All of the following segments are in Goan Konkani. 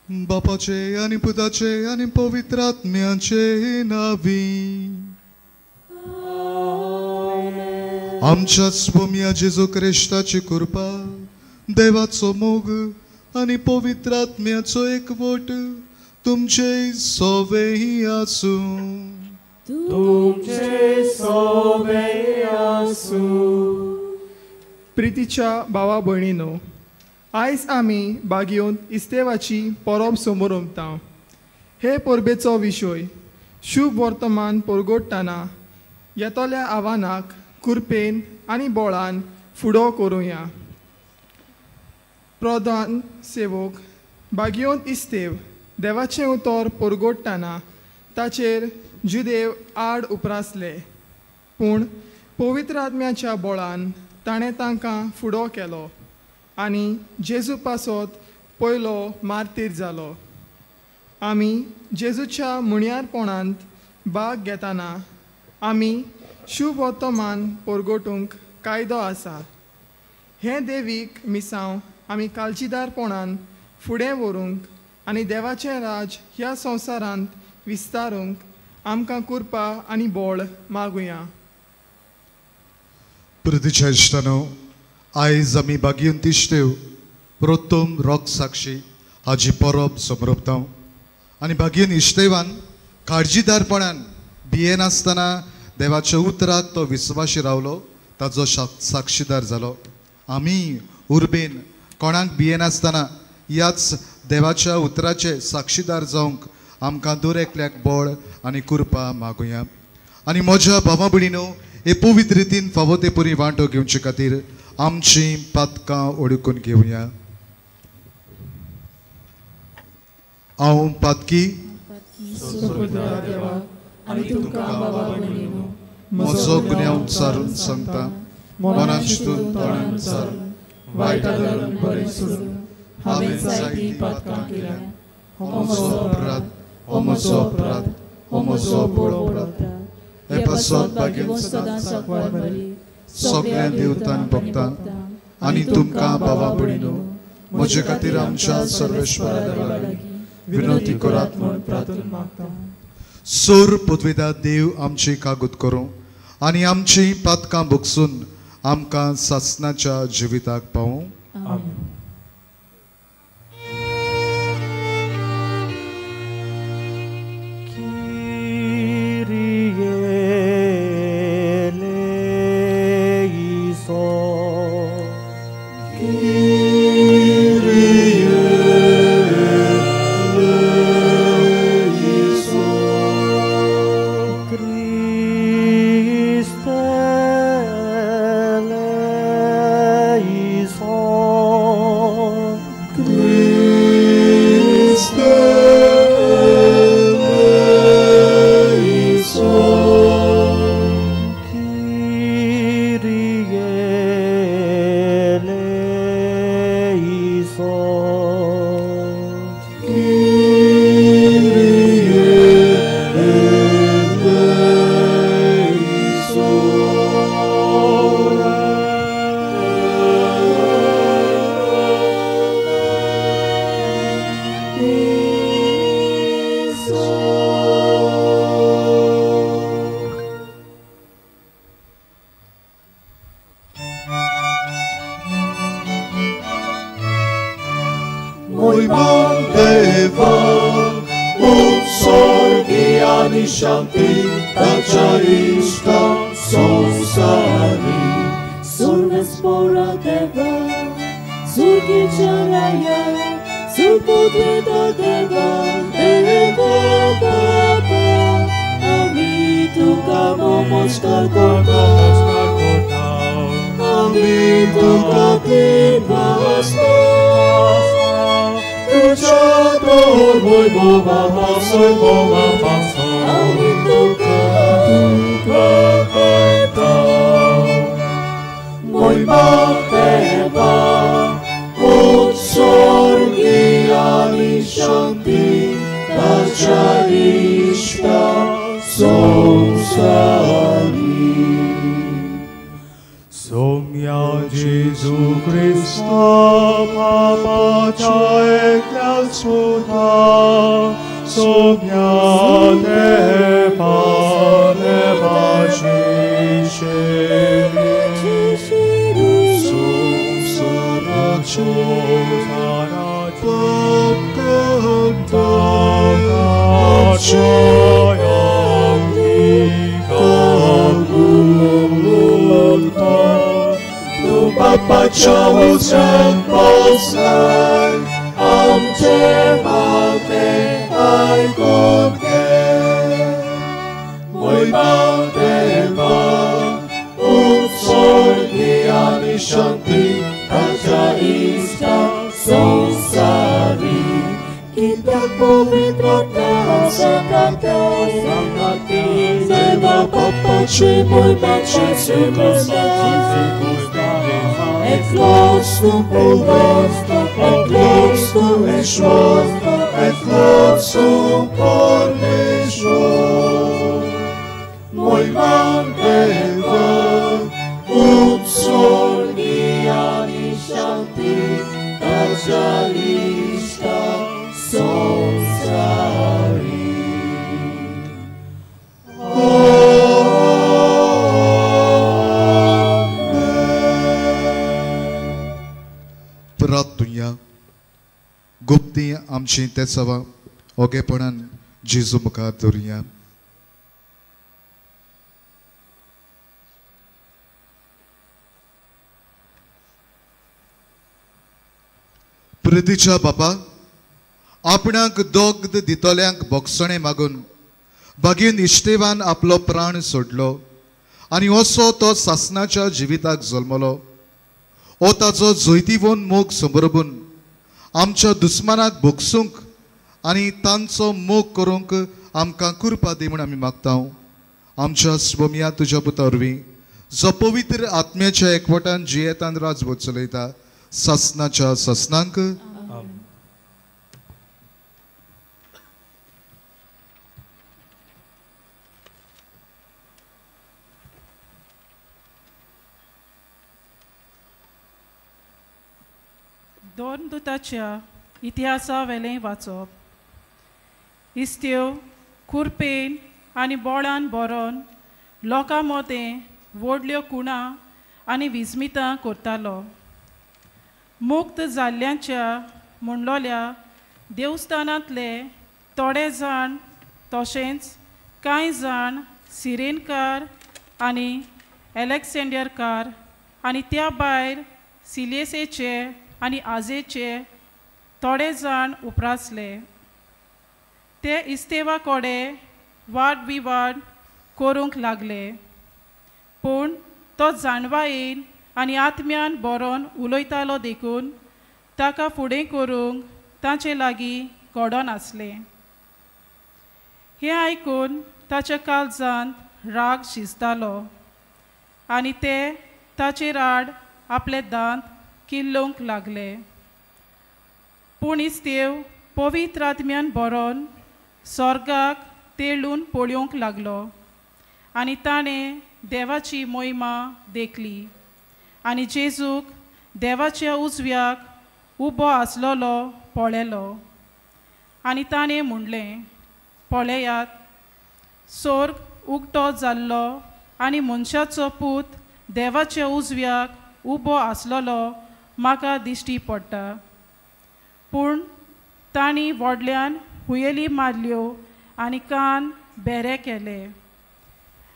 बापाचे आनी पुताचे आनी पवित्र आत्म्याचे नावी आमच्या स्वाम्या जेजू क्रिस्ताची कृपा, देवाचो मोग आनी पवित्र आत्म्याचो एकवट तुमचे सोवेही आसूं. तुमचे सोवे आसूं. प्रितीच्या भावा भयणीनो, आयज आमी बागयोंत इस्तेवाची परब समोर उमता. हे परबेचो विशय शुभ वर्तमान परगोडटना येतल्या आव्हानाक कुरपेन आनी बोळान फुडो करुया. प्रधान सेवक बागयोंत इस्तेव देवाचें उतर परगोडटना ताचेर जुदेव आड उप्रासले, पूण पवित्र आत्म्याच्या बोळान ताणें तांकां फुडो केलो आनी जेजू पासत पयलो मार्तीर जालो. आमी जेजूच्या मुणयारपणांत भाग घेतना आमी शुभ वर्तमान परगटूंक कायदो आसा. हें देवीक मिसांव आमी काळजीदारपणान फुडें व्हरूंक आनी देवाचें राज ह्या संवसारांत विस्तारूंक आमकां कृपा आनी बळ मागुया. प्रितीच्या इश्टानो, आयज आमी बागयोंत इश्टेव प्रथम रोग साक्षी हाजी परब समरोपता आनी बागयोन इश्टेवान काळजीदारपणान भियेनासतना देवाच्या उतराक तो विस्वाशी रावलो, ताजो साक्षीदार जालो. आमी उर्बेन कोणाक भियेनासतना ह्याच देवाच्या उतराचे साक्षीदार जावंक आमकां दर एकल्याक बळ आनी कृपा मागुया. आनी म्हज्या भावा भयणीनो, हे पवित्र रितीन फावो ते पुरी वांटो घेवचे खातीर आमची पातकां ओडकून घेवया. हांव पातकी म्हजो गुन्यांव चारून सांगता, मनान चिंतून तोंडान चारून वायट धरून बरें सोडून हांवें जायतीं पातकां केल्यात. हो म्हजो अपराध, हो म्हजो अपराध, हो म्हजो व्हड अपराध. हे पासत भाग्यवंत सदांच सगळ्या देवतान भोगता आनी तुमकां बाबा भयणीनो म्हजे खातीर आमच्या सर्वेश्वरा देवा लागीं विनवती करात म्हूण प्रार्थना मागता. सोर पदवेदा देव आमची कागूत करूं आनी आमची पातकां भोगसून आमकां सासनाच्या जिविताक पावूं. आमेन. Jesu Christa, Papa, Chae, Claus, आमची तेसावा ओगेपणान जेजू मुखार दवरुया. प्रितीच्या बापा, आपणाक दोग्ध दितल्यांक बोगसणें मागून बागेन इश्तेवान आपलो प्राण सोडलो आनी असो तो सासनाच्या जिविताक जल्मलो. ओ ताचो जैतिवंत मोग समरबून आमच्या दुस्मानाक भोगसूंक आनी तांचो मोग करूंक आमकां कृपा दी म्हूण आमी मागता. आमच्या स्वमिया तुज्या पुता वरवीं जो पवित्र आत्म्याच्या एकवटान जियेतान राजवट चलयता सासनाच्या सासनांक. दोन दुताच्या इतिहासा वेलें वाचप. इस्त्यो खुरपेन आनी बोळान बरोवन लोकां मोदें व्हडल्यो कुणां आनी विस्मितां करतालो. मुक्त जाल्ल्यांच्या म्हणलोल्या देवस्थानांतले थोडे जाण तशेंच कांय जाण सिरेनकार आनी एलेक्सेंडरकार आनी त्या भायर सिलेसेचे आनी आजेचे थोडे जाण उप्रासले. ते इस्तेवा कोडे वाद विवाद करूंक लागले, पूण तो जाणवायेन आनी आत्म्यान बरोवन उलयतालो देखून ताका फुडें करूंक तांचे लागीं घडोन आसलें. हें आयकून ताच्या काळजांत राग शिजतालो आनी ते ताचेर आड आपले दांत किल्लोवंक लागले. पूण इस्तेव पवित्र आत्म्यान बरोवन स्वर्गाक तेळून पळोवंक लागलो आनी ताणें देवाची मोहिमा देखली आनी जेजूक देवाच्या उजव्याक उबो आसलेलो पळयलो आनी ताणें म्हणलें, पळयात, स्वर्ग उक्तो जाल्लो आनी मनशाचो पूत देवाच्या उजव्याक उबो आसलेलो म्हाका दिश्टी पडटा. पूण तांणी व्हडल्यान हुयेली मारल्यो आनी कान बेरे केले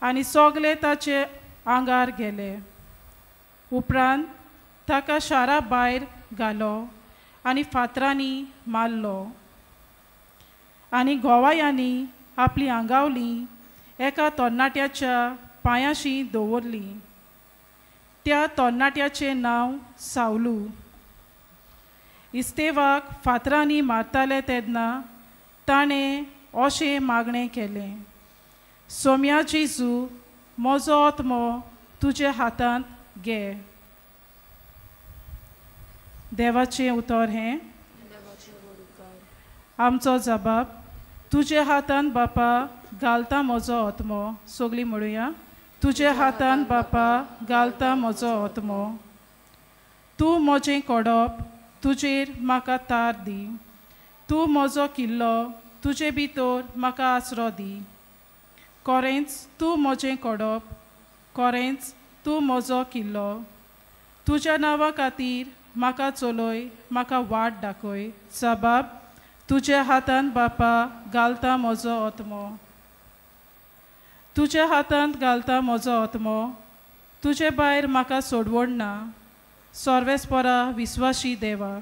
आनी सगले ताचे आंगार गेले. उपरांत ताका शारा भायर घालो आनी फातरांनी मारलो आनी गोवायांनी आपली आंगावली एका तरणाट्याच्या पांयाशी दवरली. त्या तरणाट्याचें नांव सावलू. इस्तेवाक फातरांनी मारताले तेन्ना ताणें अशें मागणें केलें, सोम्या जेजू, म्हजो आत्मो तुज्या हातांत घे. देवाचें उतर हें. आमचो जबाब, तुज्या हातांत बापा घालता म्हजो आत्मो. सगळीं म्हणुया, तुज्या हातांत बापा घालता म्हजो आत्मो. तूं म्हजें कोडप, तुजेर म्हाका तार दी. तूं म्हजो किल्लो, तुजे भितर म्हाका आसरो दी. कोरेंच तूं म्हजें कोडप, कोरेंच तूं म्हजो किल्लो. तुज्या नांवा खातीर म्हाका चलय, म्हाका वाट दाखय. जबाब तुज्या हातांत बापा घालता म्हजो आत्मो. तुज्या हातांत घालता म्हजो आत्मो, तुजे भायर म्हाका सोडवण ना. सर्वेस्परा विस्वाशी देवा,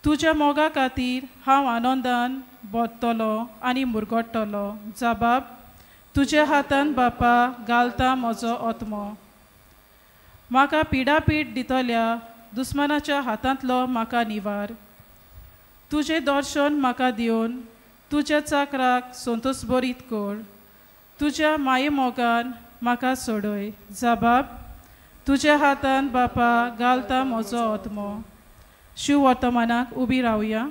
तुज्या मोगा खातीर हांव आनंदान भरतलो आनी मुरगट्टलो. जबाब तुज्या हातांत बापा घालता म्हजो आत्मो. म्हाका पिडापीड दितल्या दुस्मानाच्या हातांतलो म्हाका निवार. तुजें दर्शन म्हाका दिवन तुज्या चाकराक संतोशभरीत कर. तुज्या माये मोगान म्हाका सोडय. जबाब तुज्या हातांत बापा घालता म्हजो आत्मो. शिव वर्तमानाक उबी रावया.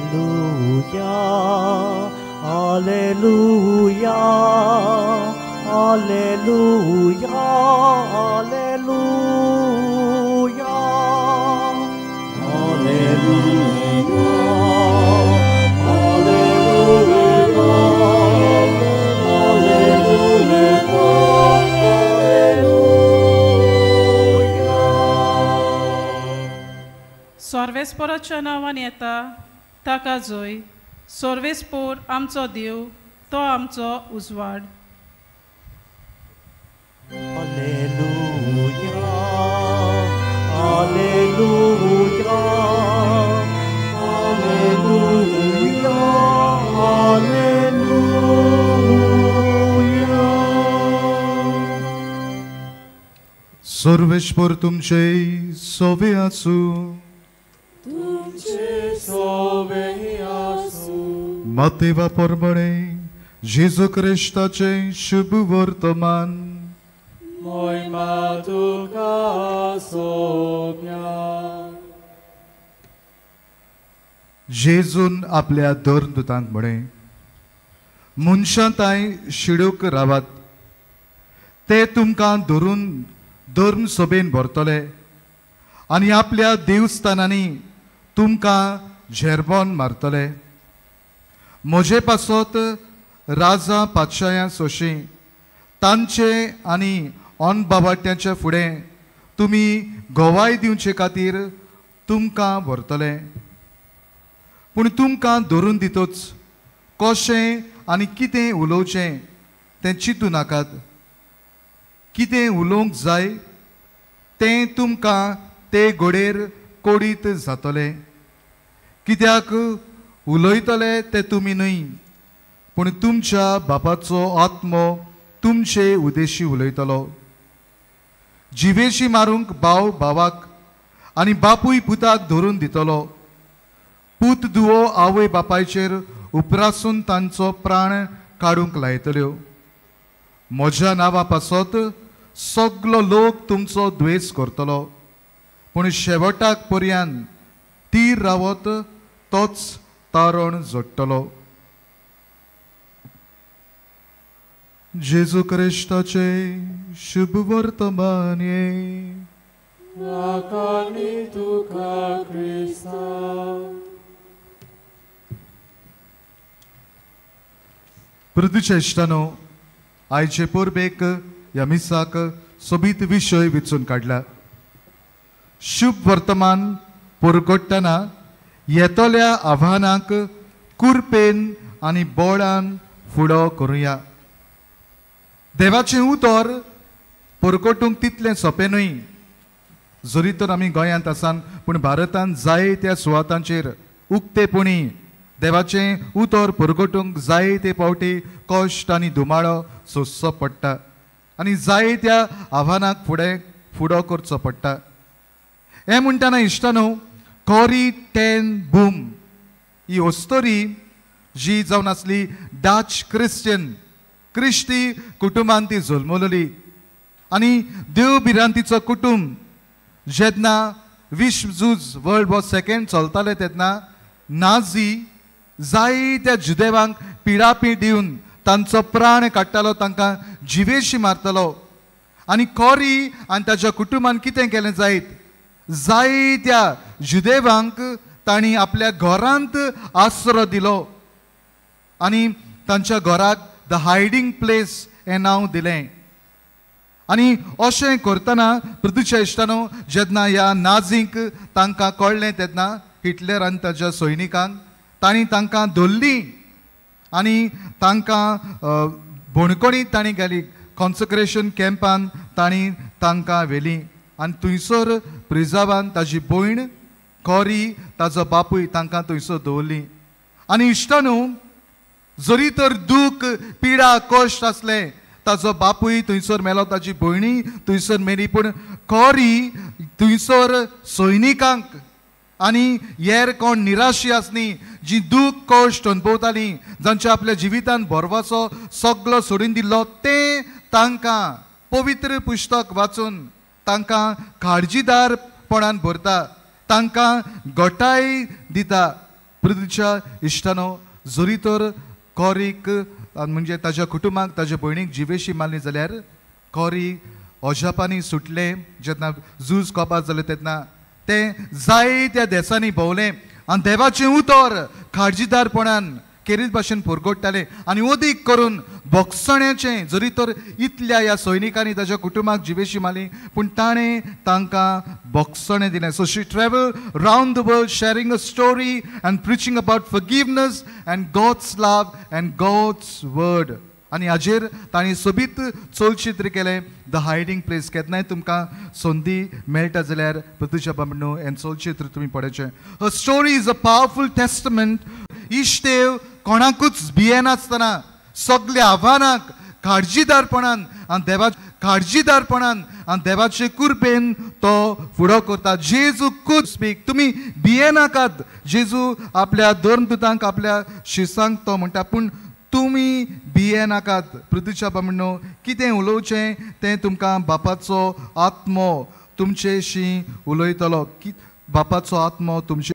Alleluia, Alleluia, Alleluia, Alleluia, Alleluia, Alleluia, Alleluia, Alleluia. सर्वेस्पराच्या नांवान येता ताका जय. सर्वेस्पोर आमचो देव, तो आमचो उजवाड. Alleluia, Alleluia, Alleluia, Alleluia. सर्वेस्पोर तुमचे सोवे आसूं. तुमचे सोवे आसूं. मातेवा परमणे जेजू क्रिस्ताचें शुभ वर्तमान. मोहिमा तुका सोम्या. जेजून आपल्या धर्मदूतांक म्हळें, मनशां तांय शिडूक रावात, ते तुमकां धरून धर्म सभेन भरतले आनी आपल्या देवस्थानांनी तुमकां झेरबोन मारतले. म्हजे पासत राजा पातशायां सोशीं तांचे आनी अनबाबाट्यांच्या फुडें तुमी गवाय दिवचे खातीर तुमकां व्हरतले. पूण तुमकां धरून दितच कशें आनी कितें उलोवचें तें चिंतू नाकात. कितें उलोवंक जाय तें तुमकां ते घोडेर कोडीत जातलें. कित्याक उलयतले ते तुमी न्हय, पूण तुमच्या बापाचो आत्मो तुमचे उदेशी उलयतलो. जिवेशी मारूंक भाव भावाक आनी बापूय पुताक धरून दितलो. पूत दुवो आवय बापायचेर उपरासून तांचो प्राण काडूंक लायतल्यो. म्हज्या नांवा पासत सगलो लोक तुमचो द्वेस करतलो, पूण शेवटाक पर्यान तीर रावत तोच तारण जोडटलो. जेजू क्रिस्ताचें शुभ वर्तमान. तुका क्रिस्ता. पृथ्वीच्या इश्टानो, आयचे परबेक ह्या मिसाक सोबीत विशय विचून काडला. शुभ वर्तमान परगट्टना येतल्या आव्हानांक कुरपेन आनी बोळान फुडो करुया. देवाचें उतर परगटूंक तितलें सोंपें न्हय. जरी तर आमी गोंयांत आसान, पूण भारतांत जाय त्या सुवातांचेर उक्तेपणी देवाचें उतर परगटूंक जाय ते पावटी कश्ट आनी धुमाळो सोंसचो पडटा आनी जाय त्या आव्हानाक फुडें फुडो करचो पडटा. हें म्हणटना इश्टानो, कॉरी टेन बूम ही अस्तोरी जी जावन आसली डच क्रिश्चन क्रिस्ती कुटुंबान ती जल्मलोली आनी देव भिरांतीचो कुटुंब. जेन्ना विश्व झूज वर्ल्ड वॉर सेकंड चलतालें तेन्ना नाझी जायत्या जुदेवांक पिडापीड दिवन तांचो प्राण काडटालो, तांकां जिवेशी मारतालो. आनी कॉरी आनी ताच्या कुटुंबान कितें केलें जायत, जायत्या जुदेवांक तांणी आपल्या घरांत आसरो दिलो आनी तांच्या घराक the hiding place हें नांव दिलें. आनी अशें करतना पृथ्वीच्या इश्टानो जेन्ना ह्या नाझींक तांकां कळ्ळें तेन्ना हिटलर आनी ताच्या सैनिकांक तांणी तांकां धरलीं आनी तांकां बणकणीत तांणी गेली, कॉन्सक्रेशन कॅम्पान तांणी तांकां व्हेलीं. आनी थंयसर प्रिजावान ताजी भयण कॉरी ताजो बापूय तांकां थंयसर दवरलीं. आनी इश्टानू जरी तर दूख पिडा कश्ट आसले, ताजो बापूय थंयसर मेलो, ताजी भयणी थंयसर मेली, पूण कॉरी थंयसर सैनिकांक आनी हेर कोण निराशी आसली जी दूख कश्ट अणभवतालीं, जांच्या आपल्या जिवितान भरवाचो सगलो सोडून दिल्लो, तें तांकां पवित्र पुस्तक वाचून तांकां काळजीदारपणान भरता, तांकां घटाय दिता. पृथ्वीच्या इश्टानो जरी तर कॉरीक म्हणजे ताज्या कुटुंबाक ताज्या भयणीक जिवेशी मारली जाल्यार कॉरी अजापांनी सुटलें. जेन्ना झूज कबार जालें तेन्ना तें जायत्या देसांनी भोंवलें आनी देवाचें उतर काळजीदारपणान केरीत भाशेन पुरगोडटालें आनी अदीक करून भोगसण्याचें. जरी तर इतल्या ह्या सैनिकांनी ताज्या कुटुंबाक जिवेशी मारली, पूण ताणें तांकां भोगसणें दिलें. So she travel round the world sharing a story and preaching about forgiveness and God's love and God's word. आनी हाजेर तांणी सोबीत चलचित्र केलें the hiding place. केन्नाय तुमकां संदी मेळटा जाल्यार पृथ्वीच्या बाबा हें चलचित्र तुमी पळोवचें. A story is a powerful testament. इश्टेव कोणाकूच भियेनासतना सगल्या आव्हानाक काळजीदारपणान आनी देवा काळजीदारपणान आनी देवाचे कृपेन तो फुडो करता. जेजू could speak, तुमी भियेनाकात. जेजू आपल्या धर्मदूतांक आपल्या शिसांक तो म्हणटा, पूण तुमी भियेनाकात. पृथ्वीच्या बाबा कितें उलोवचें तें तुमकां बापाचो आत्मो तुमचेशी उलयतलो, की बापाचो आत्मो तुमचे